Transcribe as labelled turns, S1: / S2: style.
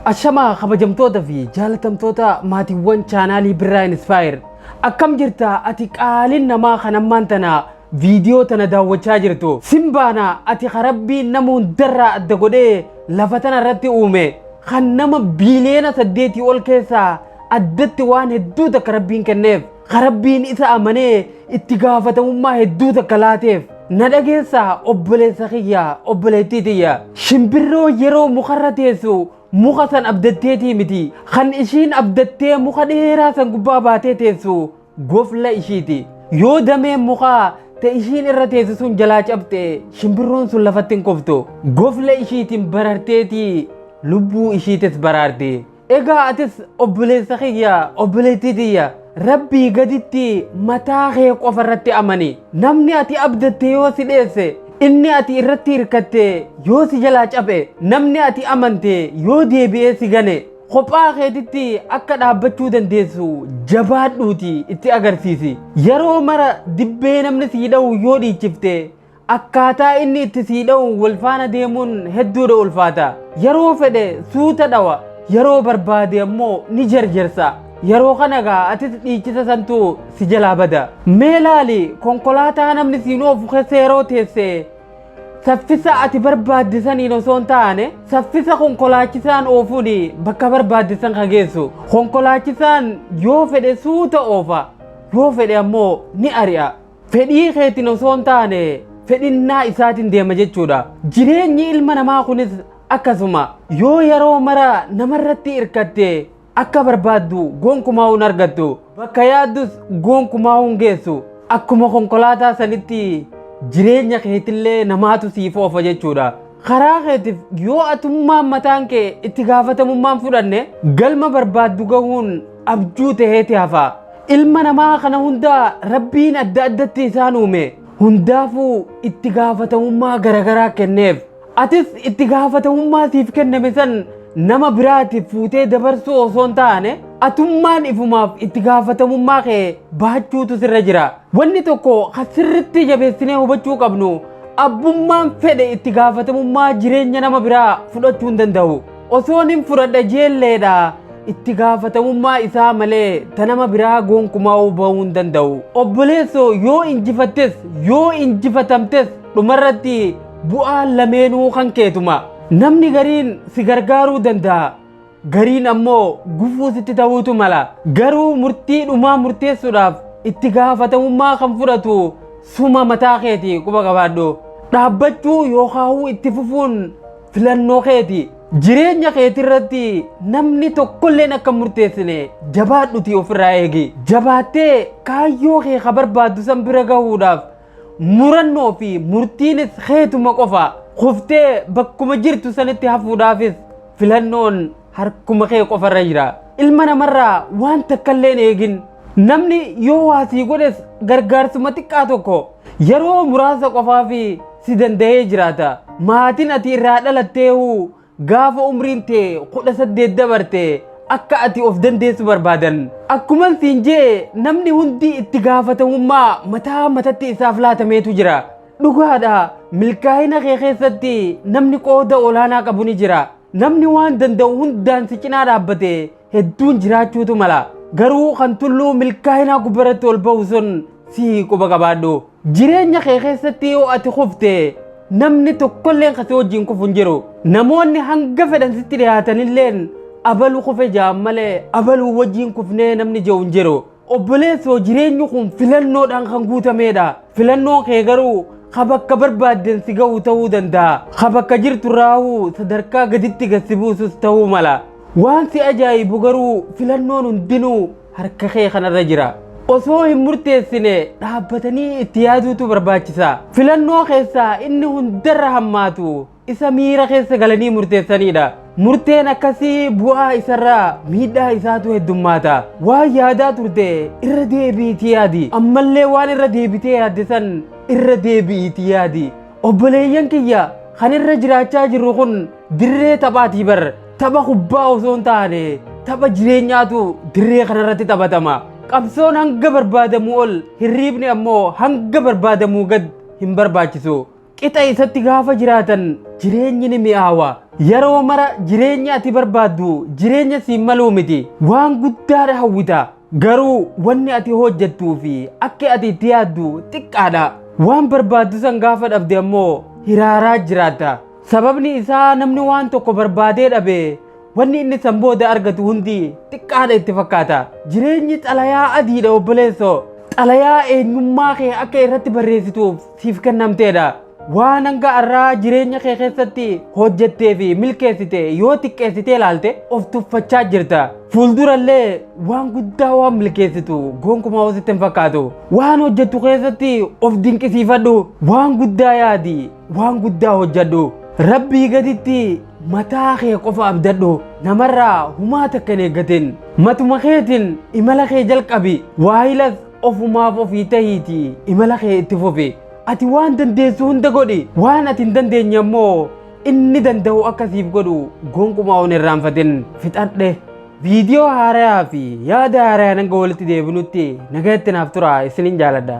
S1: Ashamaa kabajamtoota fi jaalatamtoota maatiiwwan chaanaalii Birraa Inspire. Akkam jirta ati qaaliin namaa kan ammaan tana viidiyoo tana daawwachaa jirtu? Simbaana ati karabbiin nama hundarraa adda godhee lafa tana irratti uume, kan nama biiliyoona 8 ol keessaa addatti waan hedduu takka Rabbiin kenneef, karabbiin isa amanee itti gaafatamummaa hedduu takka laateef. Na dhageessaa obboleessa kiyya, obboleettii tiyya. Shimbirroo yeroo mukarra teessu muka san abdatteetii miti. Kan ishiin abdattee muka dheeraa san gubbaa baatee teessu gofla ishiiti. Yoo dameen mukaa ta ishiin irra teessu sun jalaa cabxe, shimbirroon sun lafatti hin kuftu. Gofla ishiitiin bararteetii lubbuu ishiitis baraarti. Egaa atis obboleessa kiyya, obboleettii tiyya, Rabbii gaditti mataa kee qofa irratti amani. Namni ati abdatte yoo si dheesse, inni ati irratti hirkatte yoo si jalaa cabe, namni ati amante yoo deebi'ee si gane, kophaa keetitti akka dhaabbachuu dandeessu jabaadhuuti itti agarsiisi. Yeroo mara dibbee namni sii dha'u yoo dhiichifte, akkaataa inni itti sii dha'u wal faana deemuun hedduudha ulfaata. Yeroo fedhe suuta dhawa, yeroo barbaade ammoo ni jarjarsa. Yeroo kana gaa atis dhiichisa santu si jalaa bada. Mee laali, konkolaataa namni siin oofu keessa yeroo teesse saffisa ati barbaadde saniin osoo hin taane, saffisa konkolaachisaan oofuun bakka barbaadde san ka geessu. Konkolaachisaan yoo fedhe suuta oofa, yoo fedhe ammoo ni ari'a. Fedhii keetiin osoo hin taane fedhinnaa isaatiin deema jechuudha. Jireenyi ilma namaa kunis akkasuma. Yoo yeroo mara namarratti hirkatte, akka barbaaddu gonkumaa hin argattu. Bakka yaaddus gonkumaa hin geessu. Akkuma konkolaataa sanitti jireenya keetillee namaatu siif oofa jechuudha. Karaa keetiif yoo atummaan mataan kee itti gaafatamummaan fudhanne, galma barbaaddu gahuun abjuu taheeti hafa. Ilma namaa kana hundaa Rabbiin adda addatti isaan uume. Hundaafuu itti gaafatamummaa garagaraa kenneef. Atis itti gaafatamummaa siif kenname san nama biraatiif fuutee dabarsuu osoo hin taane, atummaan ifumaaf itti gaafatamummaa kee baachuutu sirra jira. Wanni tokko kan sirritti jabeessinee hubachuu qabnu, abbummaan fedhe itti gaafatamummaa jireenya nama biraa fudhachuu hin danda'u. Osoon hin fudhadha jeelleedha, itti gaafatamummaa isaa malee ta nama biraa gonkumaa bahuu hin danda'u. Obboleessoo, yoo injifattes yoo injifatamtes, dhumarratti bu'aan lameenuu kan keetuma. Namni gariin si gargaaruu danda'a. Gariin ammoo gufuu sitti ta'uutu mala. Garuu murtii dhumaa murteessuudhaaf itti gaafatamummaa kan fudhatu suma mataa keeti, quba qabaadhu. Dhaabbachuu yookaan itti fufuun filannoo keeti. Jireenya keetirratti namni tokkolleen akka murteessine jabaadhuti ofirraa eegi. Jabaattee kaayyoo kee ka barbaaddu san bira gahuudhaaf murannoo fi murtiinis keetuma qofa. Kuftee bakkuma jirtu sanitti hafuudhaafis filannoon harkuma kee qofarra jira. Ilma namarraa waan takkallee hin eegin. Namni yoo waa sii godhes gargaarsuma xiqqaa tokko yeroo muraasa qofaa fi si danda'ee jiraata. Maatiin ati irraa dhalatteehu gaafa umriin tee 18 dabarte akka ati of dandeessu barbaadan. Akkuma siin jee, namni hundi itti gaafatamummaa mataa matatti isaaf laatameetu jira. Dhugaadha, milkaa'ina kee keessatti namni qooda olaanaa qabu ni jira. Namni waan danda'u hundaan si cinaa dhaabbate hedduun jiraachuutu mala. Garuu kan tulluu milkaa'inaa gubbaratti ol ba'u sun si, quba qabaadhu. Jireenya kee keessatti yoo ati kufte, namni tokkolleen kasi wajjin kufu hin jiru. Namoonni hanga fedhan sitti dhiyaatanilleen abalu kufe ja'an malee abaluu wajjin kufnee namni jiru hin jiru. Obboleessoo, jireenyi kun filannoodhaan kan guutameedha. Filannoon kee garuu ka bakka barbaadden si ga'u ta'uu danda'a. Ka bakka jirtu raawuu sadarkaa gaditti gad si buusus ta'uu mala. Waan si ajaa'ibu garuu filannoon hundinuu harka kee kanarra jira. Osoo hin murteessine dhaabbatanii itti yaaduutu barbaachisa. Filannoo keessaa inni hundarra hammaatu isa miira keessa galanii murteessanidha. Murteen akkasii bu'aa isarraa miidhaa isaatu heddummaata. Waan yaadaa turte irra deebiitii yaadi. Ammallee waan irra deebitee yaadde san irra deebi'iitii yaadi. Obboleeyyan kiyya, kan irra jiraachaa jirru kun dirree taphaatii bar. Tapha kubbaa osoo hin taane tapha jireenyaatu dirree kanarratti taphatama. Qabsoon hanga barbaadamuu ol, hirriibni ammoo hanga barbaadamuu gad hin barbaachisu. Qixa isatti gaafa jiraatan jireenyi ni mi'aawa. Yeroo mara jireenya ati barbaaddu jireenya siin maluu miti. Waan guddaadha hawwita. Garuu wanni ati hojjettuu fi akka ati itti yaaddu xiqqaadha. Waan barbaaddu san gaafa dhabde ammoo hiraaraa jiraatta. Sababni isaa namni waan tokko barbaadee dhabe wanni inni san booda argatu hundi xiqqaadha itti fakkaata. Jireenyi xalayaa adiidha obboleessoo. Xalayaa eenyummaa kee akka irratti barreessituuf siif kennamteedha. Waan hanga har'aa jireenya kee keessatti hojjettee fi milkeessite yoo xiqqeessitee ilaalte of tuffachaa jirta. Fuuldurallee waan guddaa waan milkeessitu gonkumaa sitti hin fakkaatu. Waan hojjettu keessatti of dinqisiifadhu. Waan guddaa yaadi, waan guddaa hojjedhu. Rabbii gaditti mataa kee qofa abdadhu. Namarraa humaa takka hin eeggatin. Matuma keetiin imala kee jalqabi. Waahilas ofumaaf ofii tahiiti imala kee itti fufi. Ati waan dandeessu hunda godhi. Waan ati hin dandeenye ammoo inni danda'u akkasiif godhu gonkumaa hin irraanfatin. Fixadhe. Viidiyoo haarayaa fi yaada haarayaa hanga walitti deebinutti nagayatti naaf tura isinin jaaladha.